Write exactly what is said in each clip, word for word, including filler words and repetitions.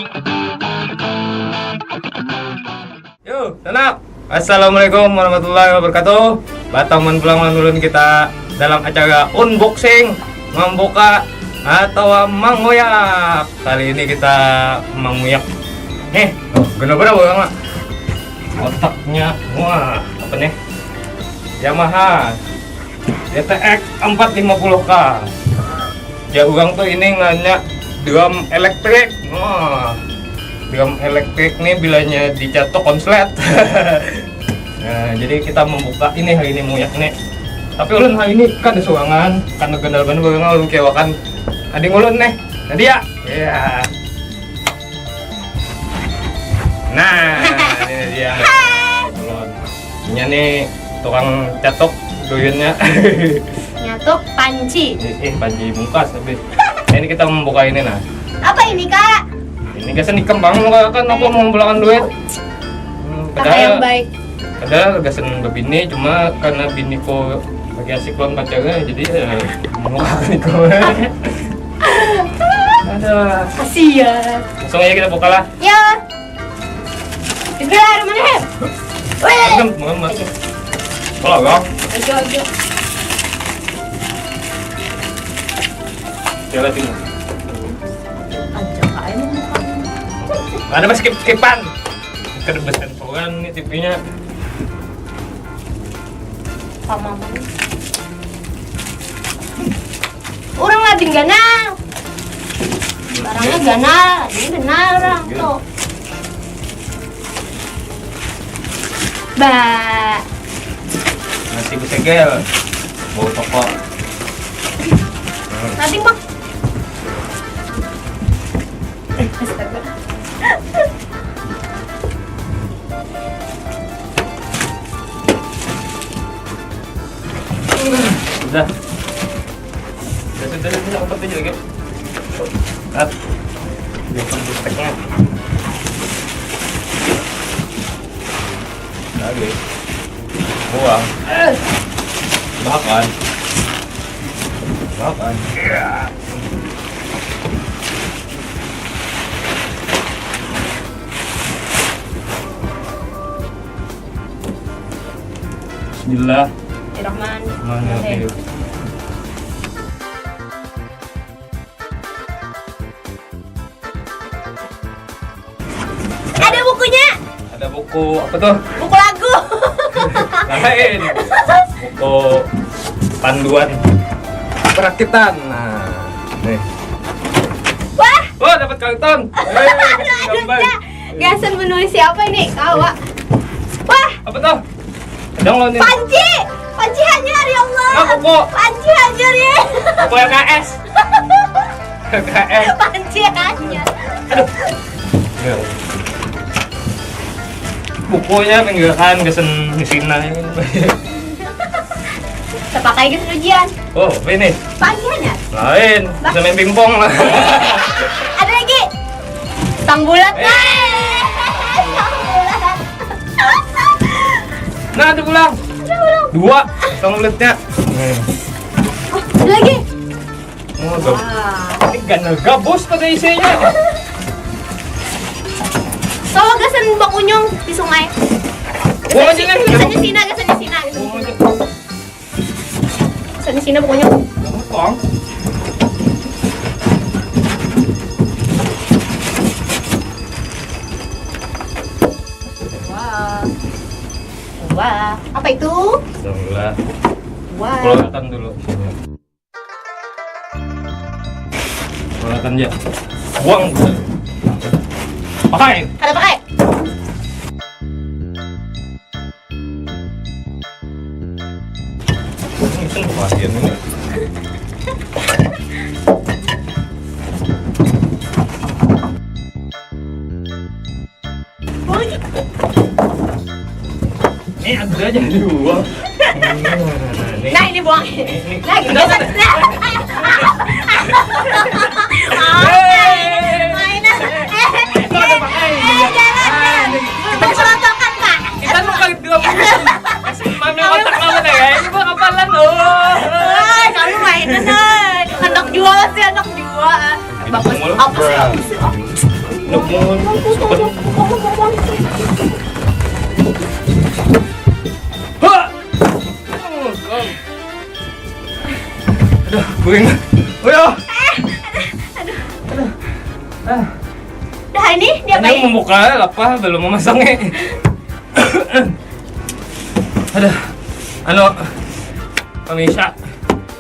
Yo, sanak. Assalamualaikum warahmatullahi wabarakatuh. Batamuan pulang lawan ulun kita dalam acara unboxing, membuka atau manguyak. Kali ini kita manguyak. Nih, oh, guna berapa orang, Mak? Otaknya, wah, apa nih? Yamaha D T X empat lima puluh K. Ya, orang tuh ini nganya drum elektrik. Wah, drum elektrik nih bilanya dicatok konslet. Nah, jadi kita membuka ini hari ini muyak nih. Tapi ulun hari ini kada suangan, karena gandal banget, ulun kewakan ading ulun nih. Nadia. Iya. Nah, ini dia. Ulun. Inya nih tukang catok duyunnya. Nyatuk panci. Eh, eh, panci bungkas tapi. Nah, ini kita membuka ini nah. Apa ini, Kak? Ini gasan ikam bang, kan aku mau membulakan duit. Hmm, Kakak yang padahal, baik. Padahal gasan bebini, cuma karena biniku lagi asik lawan pacarnya, jadi ya membukakan itu. Ada. Kasihan. Langsung aja kita buka lah. Ya. Bismillahirrahmanirrahim. Weh. Makan, makan, makan. Kalau enggak, aja, aja. Jalan sini. Aja aja. Ada pas skip-skipan. Kedebesan orang nih T V-nya. Pamaman. Orang lading ganal. Barangnya ganal, ini ganal orang tuh. Ba. Nasi besegel. Bau toko. Nanti, Bang. Astaga. Udah. Udah, sudah, sudah, sudah, empat aja lagi. Cut. Dia kan busteknya. Lagi. Buang. Makan. Makan. Bismillah. Bismillahirrahmanirrahim. Ada bukunya. Ada buku apa tuh? Buku lagu. Lain. Buku panduan perakitan. Nah, nih. Wah. Wah, dapat karton. Eh, gambar. Gasan menulis siapa ini? Kawa. Wah. Apa tuh? Dong lo nih. Panci. Panci hanyar, ya Allah. Nah, buku. Panci hanyar, ya. Buku L K S. L K S. Panci hanyar. Aduh. Ya. Bukunya pinggiran gasan di sini. Terpakai gasan ujian. Oh, apa ini? Panci hanyar. Lain. Bah. Bisa main pingpong lah. Ada lagi. Sang bulat. Eh. Nah, ada pulang. Ada pulang. Dua. Sang bulatnya. Oh, ada lagi. Oh, gab-, wah. Ini ganal gabus pada isinya. Kalau gasan Bang Unyung di sungai. Buang aja lah. Gasan di Cina, gasan di Cina, gasan di Cina. Buang aja. Sana sini pokoknya. Tong. Wah. Wah. Apa itu? Bismillah. Wah. Keluarkan dulu. Keluarkan aja. Buang. Pakai. Kada pakai. Ini kan kematian ini. Ini ada aja di bawah. Nah, ini buang. Ini, ini. Nah, ini buang. Ini, ini. Nah, gitu. Udah, udah. Nah. Hei. Mainan. Eh, itu ada pakai. Eh, jangan, jangan. Nah, ini. Kita serotokan, Pak. Kita tuh kali dua puluh. Mami otak kamu dah ya. Ini gua kapalan loh. Ay, kamu mainan, ay. Anak jual sih, anak jual. Bagus. Apa sih? Apa sih? Apa sih? Nukun. Super. Ha! Aduh, kuing. Udah. Aduh. Aduh. Ah. Dah ini dia. Ini membuka lapah belum memasangnya. Aduh. Anu, pemirsa,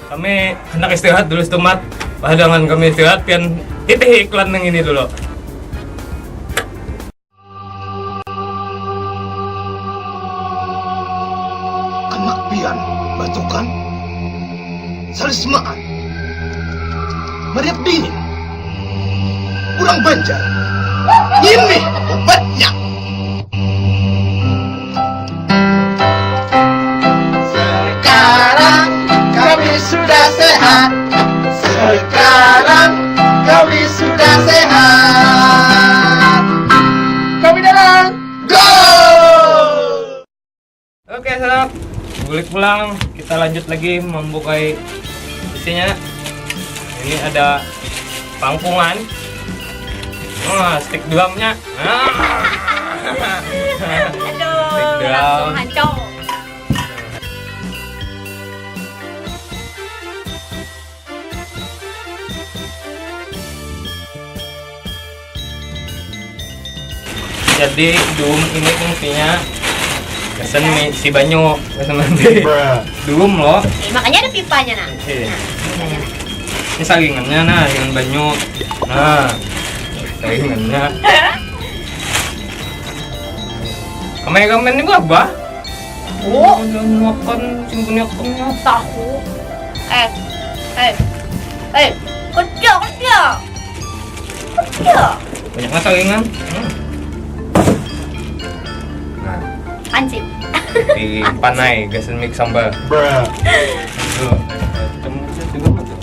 kami hendak istirahat dulu setumat. Pahadangan kami istirahat, pian titih iklan yang ini dulu. Anak pian batukan salismaan mariak dingin urang Banjar. Ini ubatnya. Sekarang kami sudah sehat. Sekarang kami sudah sehat. Kami dalam. Go! Oke, sanak. Bulik pulang, kita lanjut lagi membukai isinya. Ini ada pangkungan. Wah, stick drumnya. Ah. Aduh, langsung hancur. Jadi dum ini fungsinya pesen misi banyu, pesen nanti dum loh. Eh, makanya ada pipanya nah. Oke. Nah, ini saringannya nah dengan banyu. Nah, saringannya. Kameramen ini berapa? Oh, jangan makan, simpan makannya. Tahu. Eh, eh, eh, kerja, kerja, kerja. Banyak nggak saringan? Hmm. Nah. Hansip. Di panai, gasan mik sambal. Bruh. Tuh, temen-temen juga masuk.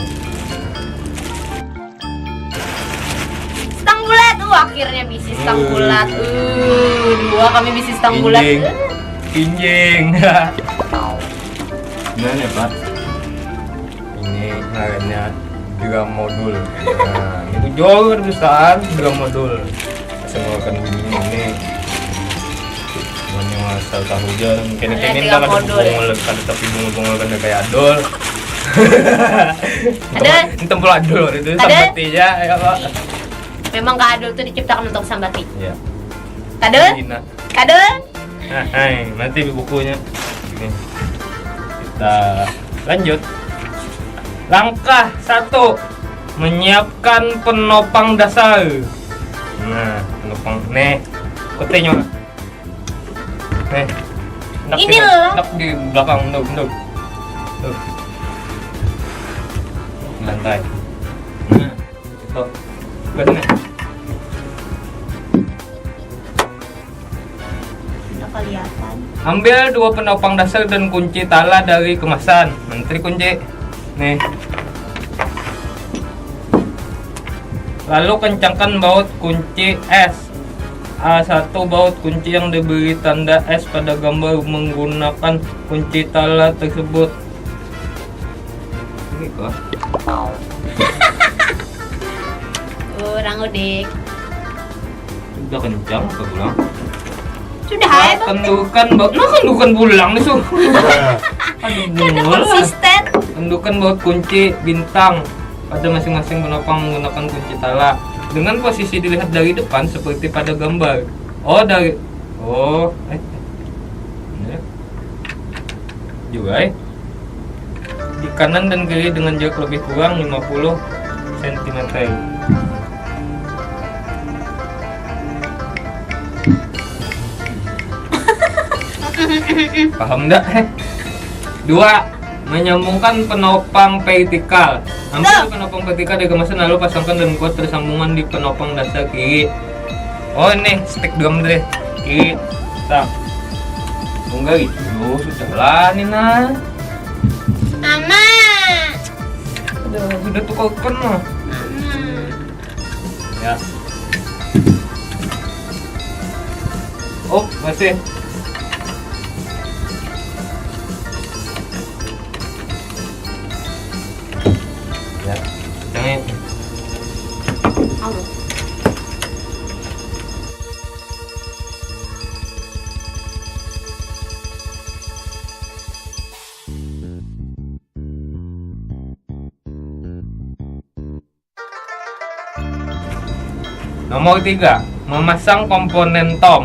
Stang bulat, uh akhirnya bisi stang bulat. Uh, dua kami bisi stang bulat. Injing. Injing. Gimana ya, Pak? Ini ngarannya drum modul. Nah, itu jauh besar drum modul. Saya mengeluarkan bunyi ini. Bukannya asal tahu aja, kene-kene dah kada bungul, kada tapi bungul-bungul kada kayak adol. Ada. Ini tempel adol itu sambati aja ya kok. Memang keadul itu diciptakan untuk sambati. Iya. Kada? Kada? Nah, hai, nanti bukunya. Nih. Kita lanjut. Langkah satu, menyiapkan penopang dasar. Nah, penopang nih. Kutenya. Nih. Ini di, loh. Di belakang, tuh, tuh. Tuh. Lantai. Nah. Tuh. Buat sini. Ambil dua penopang dasar dan kunci tala dari kemasan. Menteri kunci. Nih. Lalu kencangkan baut kunci S. A satu baut kunci yang diberi tanda S pada gambar menggunakan kunci tala tersebut. Ini kok. Orang udik. Sudah kencang apa pulang? Sudah hai bang. Kendukan bau. Nah, kendukan pulang nih suh. Aduh, konsisten. Kendukan baut kunci bintang pada masing-masing penopang menggunakan kunci tala dengan posisi dilihat dari depan seperti pada gambar. Oh, dari, oh, eh. Juga eh. Di kanan dan kiri dengan jarak lebih kurang lima puluh sentimeter. Paham ndak? Dua, menyambungkan penopang vertikal. Ambil penopang vertikal dari kemasan lalu pasangkan dan buat persambungan di penopang dasar kiri. Oh, ini stick drum deh. Kiri. Tah. Tunggal itu sudah lah, Nina. Mama. Sudah, sudah tukar kan lah. Ya. Oh, masih. Ya, jangan. Halo. Nomor tiga, memasang komponen tom.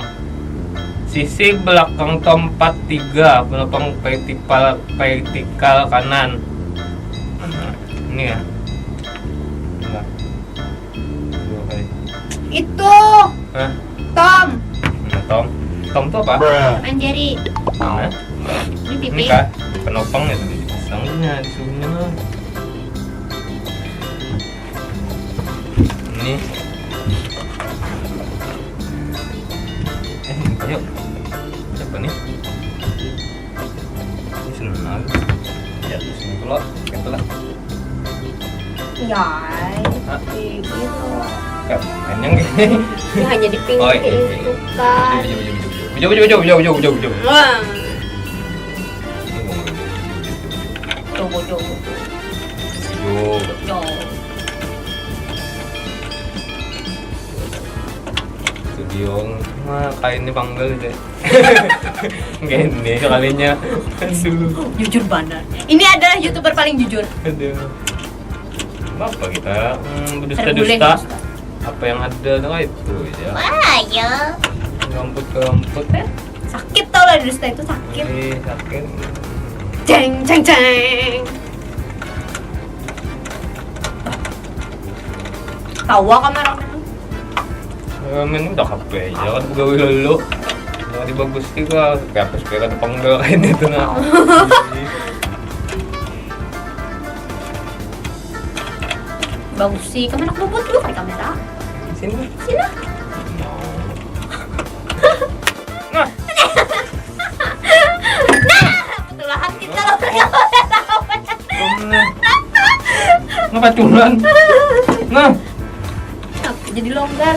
Sisi belakang tom part tiga, penumpang vertikal, vertikal kanan. Nah, ini ya. Nah. Dua kali. Itu. Hah? Tom. Nah, tom. Tom tuh apa? Manjari. Mana? Ini Ini pipi. Kak, penopangnya tadi dipasangnya, disuruhnya. Ini. Eh, ini ayo. Siapa nih? Ini senang. Ya, sini dulu. Gitu lah. Ya. Hah? Kayak gitu. Kan, kenyang gini. Ya, hanya di pinggir Oh, iya, iya, iya. Itu kan. Jauh, jauh, jauh, jauh, jauh, jauh, jauh, jauh, jauh, jauh, jauh. Wah. Ini mau ngomong jauh, jauh, jauh, jauh, jauh. Coba coba. Jauh. Coba. Studio mah kayak ini panggil deh. Gini sekalinya. Aduh. Jujur banget. Ini adalah YouTuber paling jujur. Aduh. Apa kita hmm, Ada berdusta-dusta? Dusta. Apa yang ada tuh itu aja. Wah, ya. Rumput ke rumput ya. Sakit tau lah, dusta itu sakit. Ini sakit. Jeng jeng jeng. Tawa kamera. Ya, main udah H P aja kan pegawai lulu. Yang dibagus juga, kayak apa supaya ada penggal kayak itu nah. Bagus sih, kemana bubut lu di kamera? Sini. Sini. Nah, Nah, ketulahan kita loh. nah. Ngapa cuman? Nah, Jadi longgar.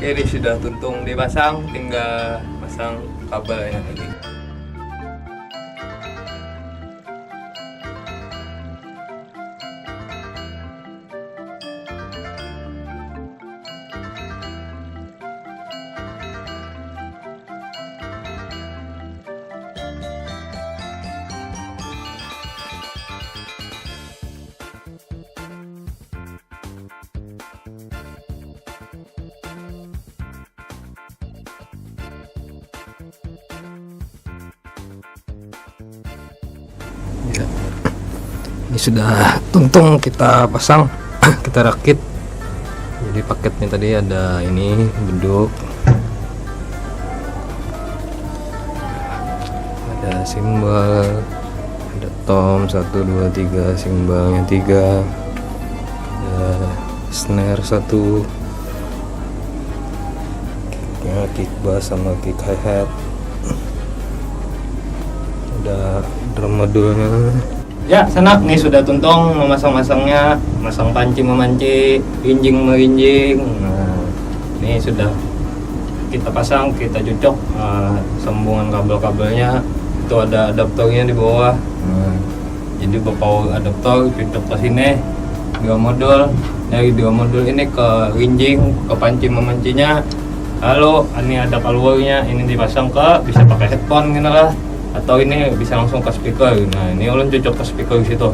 Oke, ini sudah tuntung dipasang, tinggal pasang kabelnya lagi. Ya. Ini sudah tuntung kita pasang, kita rakit. Jadi paketnya tadi ada ini beduk, ada simbal, ada tom satu dua tiga, simbalnya tiga, ada snare satu, kicknya kick bass sama kick hi hat, ada drum modulnya. Ya, sanak nih sudah tuntung memasang-masangnya, masang panci memanci, rinjing merinjing. Nah, ini sudah kita pasang, kita cocok eh, sambungan kabel-kabelnya. Itu ada adaptornya di bawah. Nah, jadi berpower adaptor cocok ke sini. Dua modul, dari dua modul ini ke rinjing, ke panci memancinya. Lalu ini ada keluarnya, ini dipasang ke, bisa pakai headphone gitu lah, atau ini bisa langsung ke speaker. Nah, ini ulun cocok ke speaker situ,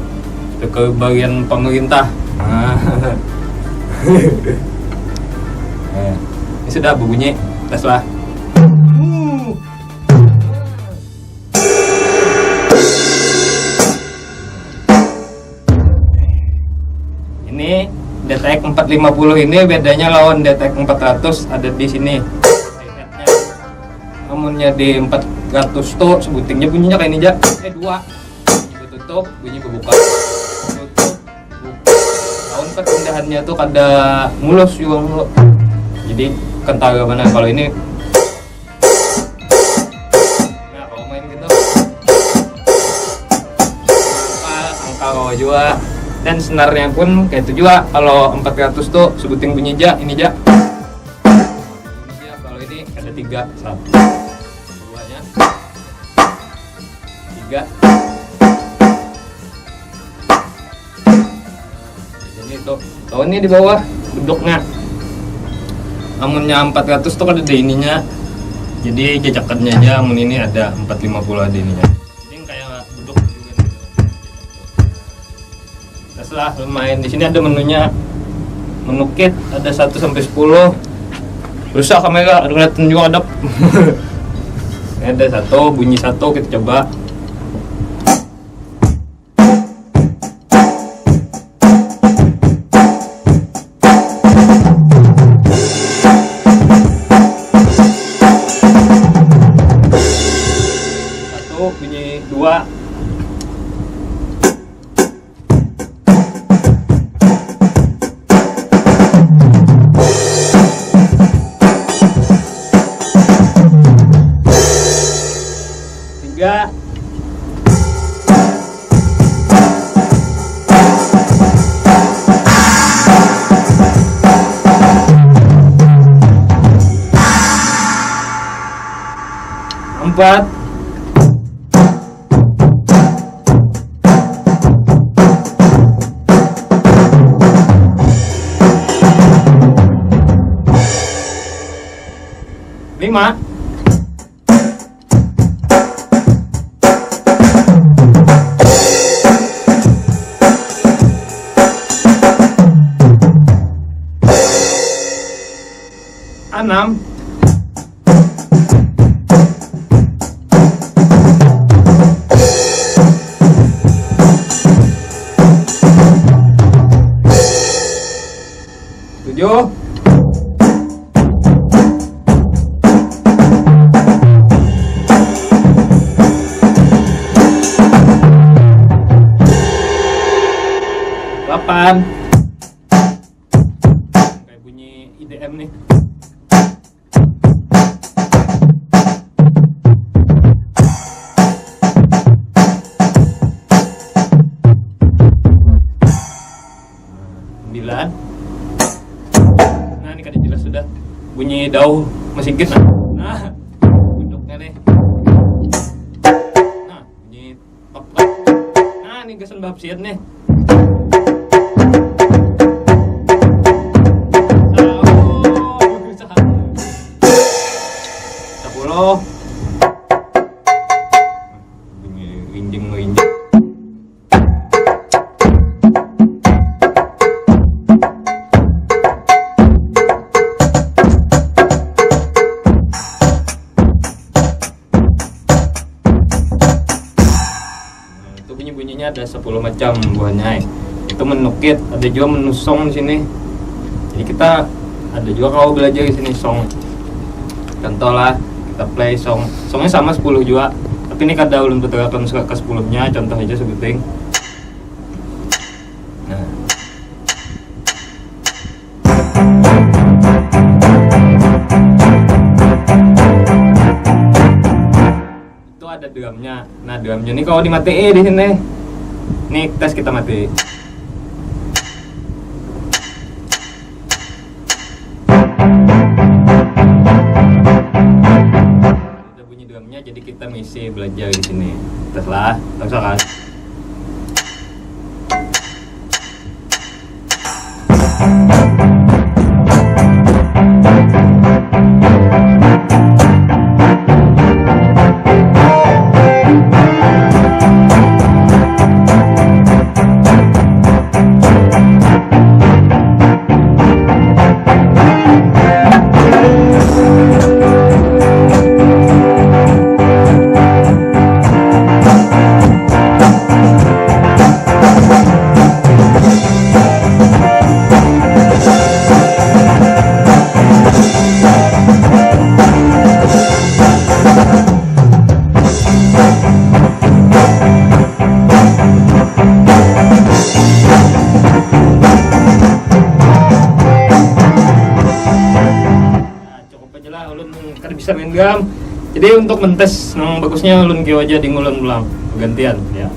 speaker bagian pemerintah. Nah. Nah, ini sudah berbunyi, tes lah. T X empat lima puluh ini bedanya lawan D T X empat ratus ada di sini. Amunnya di empat ratus tuh sebutingnya bunyinya kayak ini aja. Eh, dua. Bunyi tutup, bunyi buka. Tutup, buka. Tahun perpindahannya tuh kada mulus juga lo. Jadi kental mana kalau ini. Nah, kalau main gitu. Angka, angka kawa juga. Dan senarnya pun kayak itu juga. Kalau empat ratus tuh sebuting bunyi aja, ini aja. Ini aja. Kalau ini ada tiga, satu, duanya, tiga. Jadi itu, oh, ini di bawah beduknya. Amunnya empat ratus tuh kada ada ininya. Jadi jajakannya aja, amun ini ada empat lima puluh ada ininya. Jadi kayak beduk juga nih. Terus lah, lumayan. Di sini ada menunya. Menu kit ada satu sampai sepuluh. Rusak kamera, ada kelihatan juga ada. Ini ada satu, bunyi satu, kita coba. Satu, bunyi dua. Tiga. Empat. Lima. Enam. Tujuh. Delapan. Kayak bunyi I D M nih. Sembilan. Nah, ini kada jelas sudah. Bunyi dauh masigit, nah. Nah, bentuknya nih. Nah, bunyi pap, pap. Nah, ini gasan bahapsiat nih. Oh, sepuluh. Bunyi rinjing, rinjing. Nah, itu bunyi-bunyinya ada sepuluh macam buahnya, eh. Itu menu kit, ada juga menu song di sini. Jadi kita ada juga kalau belajar di sini song. Contoh lah, kita play song. Songnya sama sepuluh juga. Tapi ini kada ulun puterakan suka ke sepuluhnya, contoh aja sebuting. Nah. Itu ada drumnya. Nah, drumnya ini kalau dimatiin di sini. Nih, tes kita mati. Ada bunyi drumnya, jadi kita misi belajar di sini. Tes lah, langsung kan. Minggam. Jadi untuk mentes nang bagusnya ulun kiu aja ding ulun pulang gantian ya.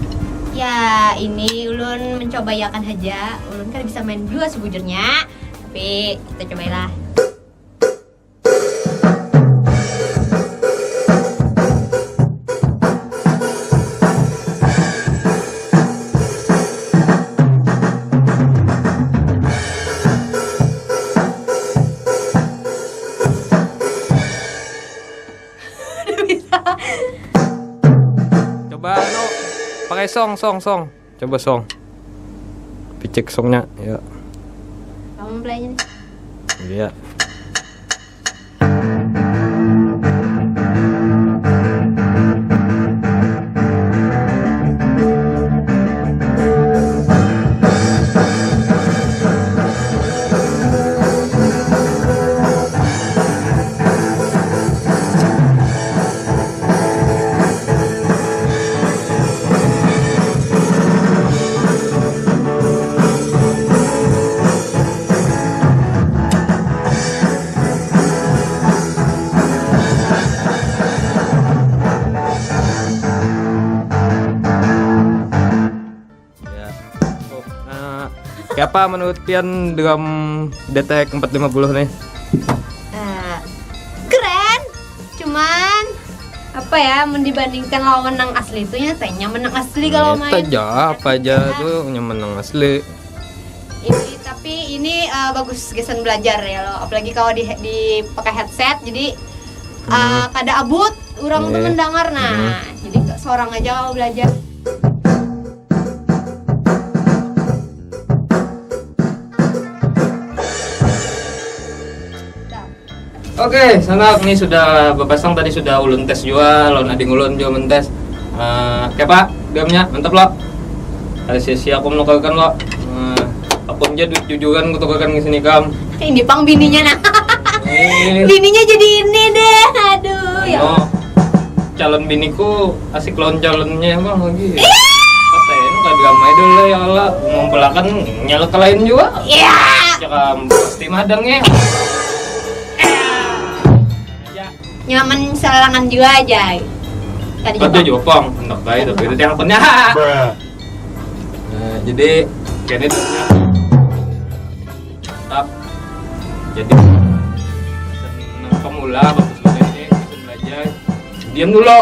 Ya, ini ulun mencoba ya kan haja. Ulun kan bisa main dua sebujurnya. Tapi kita coba lah. Coba anu pakai song song song. Coba song. Picik songnya ya. Kamu playnya nih. Iya. Ya. Nah, siapa menurut pian drum detek empat lima puluh nih? Eh, keren, cuman apa ya, mun dibandingkan lawan nang asli itu, nyatanya menang asli kalau main. Aja apa aja tuh nyaman nang asli. Ini tapi ini eh, bagus gasan belajar ya lo, apalagi kalau di dipakai headset, jadi eh, kada abut orang tuh Iya. Mendengar, nah jadi seorang aja kalau belajar. Oke, sanak, ini sudah bapasang tadi, sudah ulun tes jua, lawan ading ulun jua mentes. Eh, kayak apa gamnya? Mantap lo. Ada sia-sia aku menukarkan lo. Eh, aku aja duit jujuran kutukarkan ke sini kam. Ini pang bininya nah. Eh, Bininya jadi ini deh. Aduh ya. No. Calon biniku asik lawan calonnya emang lagi. Pas saya ini kayak drama itu lah ya Allah, ngumpulakan nyala ke lain juga. Iya. Cakam pasti madang ya. Nyaman selalangan juga aja. Tadi Ada juga. Jopang, hendak baik tapi itu yang punya. Nah, jadi kayaknya itu mantap. Jadi pemula bagus banget ini, gasan belajar. Diam dulu.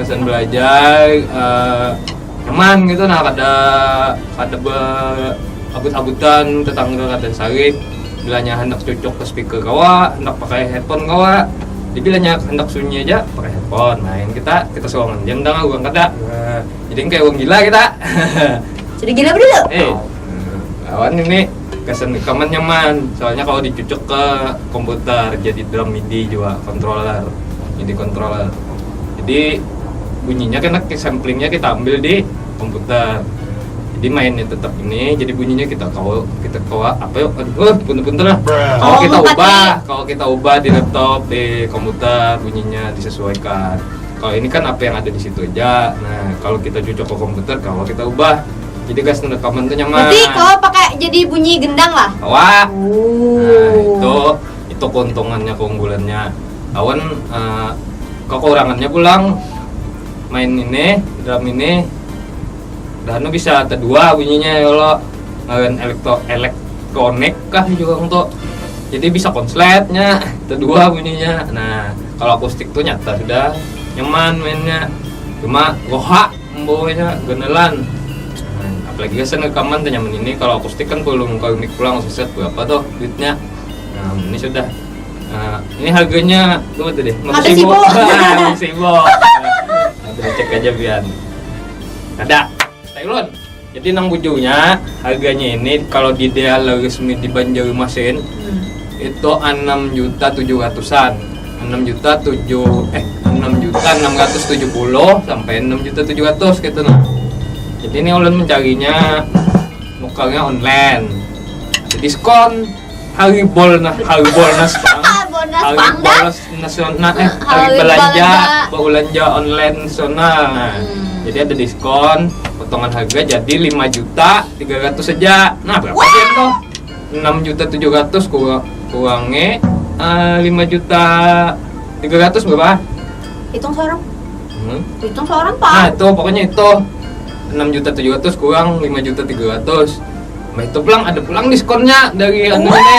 Gasan belajar eh, nyaman gitu, nah kada kada be abut-abutan tetangga kada sarik. Bilanya hendak cucuk ke speaker kawa, hendak pakai headphone kawa. Jadi bilanya hendak sunyi aja pakai headphone, main kita kita suangan jam dah orang kada. Nah, jadi kayak orang gila kita. Jadi gila dulu. Eh, lawan ini kesan rekaman nyaman. Soalnya kalau dicucuk ke komputer jadi drum midi juga, controller, midi controller. Jadi bunyinya kena samplingnya kita ambil di komputer. Jadi mainnya tetap ini, jadi bunyinya kita kalau kita kawa apa yuk, aduh, punten-punten lah. Kalau Oh, kita empat ubah, nih. Kalau kita ubah di laptop, di komputer bunyinya disesuaikan. Kalau ini kan apa yang ada di situ aja. Nah, kalau kita cocok ke komputer, kalau kita ubah, jadi gas rekaman tuh nyaman. Berarti kalau pakai jadi bunyi gendang lah. Wah. Oh. Nah, itu itu keuntungannya, keunggulannya. Awan eh, kekurangannya pulang main ini, drum ini. Dah nu bisa tedua bunyinya ya Allah. Ngaran elektro elektronik kah juga untuk. Jadi bisa konsletnya tedua bunyinya. Nah, kalau akustik tuh nyata sudah nyaman mainnya. Cuma goha membawanya genelan. Nah, apalagi gasan rekaman tuh nyaman ini, kalau akustik kan perlu muka mic pulang, set berapa tuh duitnya. Nah, ini sudah. Nah, ini harganya berapa tadi? Lima belas ribu. Lima belas ribu. Nah, cek aja pian. Ada. Tailon. Jadi nang bujurnya harganya ini kalau di Dealer resmi di Banjarmasin Hmm. itu enam juta tujuh ratusan. Enam juta tujuh eh enam juta enam ratus tujuh puluh sampai enam juta tujuh ratus gitu nah. Jadi ini ulun mencarinya nukarnya online. Jadi diskon hari bol nah, hari bolnas pang. Ah, bolnas Hari pang dah. Bolnas nasional eh hari Hari belanja belanja. Belanja online nasional. Nah, Hmm. jadi ada diskon potongan harga jadi lima juta tiga ratus saja. Nah, berapa sih tuh? Enam juta tujuh ratus kurang kurangnya eh, lima juta Tiga ratus berapa? Hitung seorang. Hmm. Hitung seorang, Nah, Pak. itu pokoknya itu enam juta tujuh ratus kurang lima juta tiga ratus. Nah, itu pulang ada pulang diskonnya dari anu Wah, ini.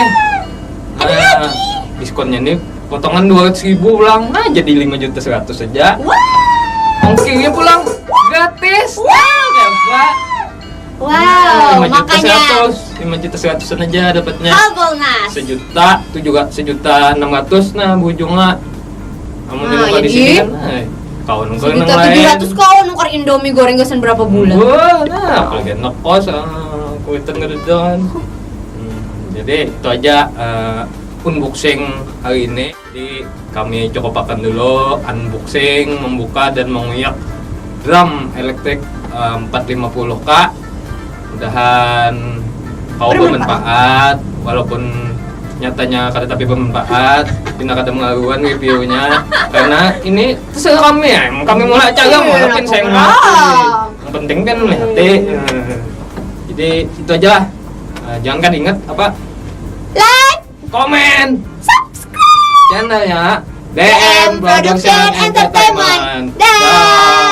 ada Nah, lagi. Diskonnya nih potongan dua ratus ribu pulang. Nah, jadi lima juta seratus aja. Wah. Ongkirnya pulang gratis. Wah. Ya, Pak. Wow, Lima juta makanya seratus, lima juta seratusan aja dapatnya. Harbolnas. Sejuta tujuh ratus, sejuta enam ratus, nah, bujungnya. Amun Nah, di jadi sini kan, eh, kawan kawan Sejuta yang lain. Tujuh ratus kau nukar Indomie goreng gasan berapa bulan? Wah, nah, apalagi anak kos, ah, kuitan gede doang. Hmm, jadi itu aja eh, unboxing hari ini. Jadi kami cukupakan dulu unboxing, membuka dan menguyak drum elektrik eh, empat lima puluh K. Mudahan kau Bermanfaat. Bermanfaat, walaupun nyatanya kada tapi bermanfaat, pina kada mengaruhan reviewnya karena ini terserah kami ya, emang kami mulai acara mau Iya, ngapain saya aku ngerti. paham. Yang penting kan melihat. Jadi itu aja lah. Eh, jangan kan ingat apa? Like, Komen, subscribe. Channelnya D M Production Entertainment. Dah.